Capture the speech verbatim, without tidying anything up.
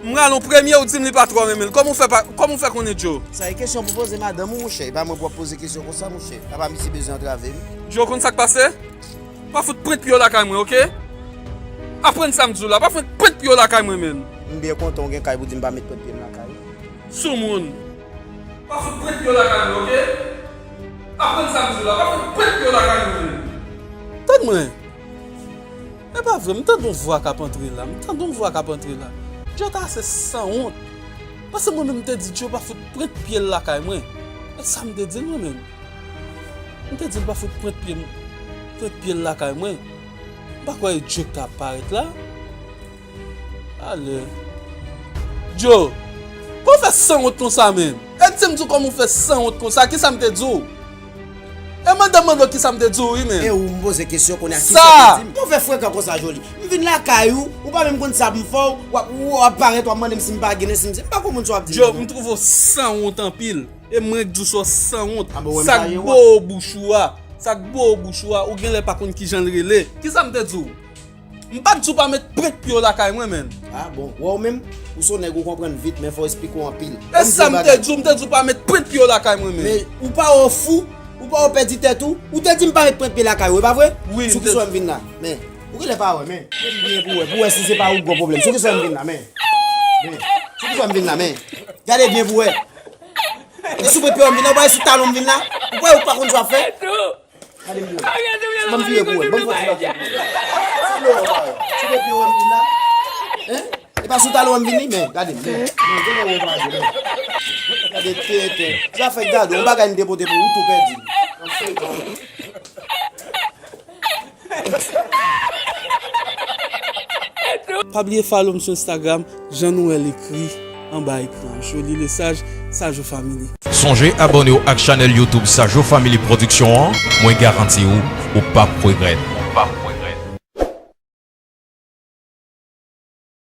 M rale yon premye, ou di m li pa twò renmen l. Kòman w fè pa, kòman w fè konnen, Joe? Sa e kesyon pou poze madanm ou, monchè. E pa mwen pou w ap poze kesyon konsa, monchè. Apa misye bezwen antrave m? Joe, ou konn sa k pase? Pa fout pwent pye w lakay mwen, oke? Aprann sa m di w la, pa fout pwent pye w lakay mwen, menn. M byen kontan w gen kay pou di m pa met pwent pye m lakay ou. Soumoun. Pa fout pwent pye w lakay mwen, oke? Aprann sa m di w la, pa fout pwent pye w lakay mwen, menn. Tann mwen. E pa vre, m tande yon vwa k ap antre la, m tande yon vwa k ap antre la. Joe ta se sanwont. Paske mwen menm m te di Joe pa fout pwent pye l lakay mwen. E sa m te di l mwen menm. M te di l pa fout pwent pye m, pwent pye l lakay mwen. M pa kwè e Joe k t ap parèt la. Ale. Joe, kòman w fè sanwont konsa menm? E di m tou kòman w fè sanwont konsa, kisa m te di w? E mande, mande w kisa m te di w wi menm. E ou m poze kesyon kounye a, kisa w te di m? Kòman w fè frekan konsa, Jolie? M vin lakay ou, ou pa menm konn sa pou m fè w, w ap, w ap parèt, w ap mande m si m pa gen, si m, si m pa konprann sa w ap di m. Joe, m twouve w sanwont anpil. E mwen k di w sa w sanwont. Sa k bo w bouch ou a. Sa k bo w bouch ou a. Ou genlè pa konn kijan l rele. Kisa m te di w? M pa t di w pa met pwent pye w lakay mwen, menn. Ah bon, wè w menm, ou se yon nèg ou konprann vit, men fò w esplike w anpil. E sa m te di w, m te di w pa met pwent pye w lakay mwen, menn. Men ou pa wè w fou, ou pa wè w pèdi tèt ou, ou te di m pa met pwent pye lakay ou, e pa vre? Wi, m te di. Sou ki sou m vin la? Men, ou genlè pa wè, men. Men byen pou wè, pou wè si se pa ou k gwo pwoblèm. Sou ki sou m vin la, men. Men, sou ki sou m vin la, men. Gade byen pou wè. E sou pwent pye w m vin la, ou pa wè sou talon m vin la? Ou pa wè ou pa konn sa w ap fè? Gade m pou wè. Ban m vire pou wè. Ban m fè ti bagay pou wè. Sou pwent pye w m vin la? Hein? E pa sou talon m vin li, men gade m, men. Men, gade wè w pa di, men. Gade tenten. Zafè gado, yon bagay m te pote pou ou, ou tou pèdi. Pa bliye follow m sou Instagram, jan nou wè l ekri anba ekran an. Jolie Lesage, Sajo Family. Sonje abòne w ak chanèl YouTube Sajo Family Production an, mwen garanti w, ou p ap regrèt. Ou p ap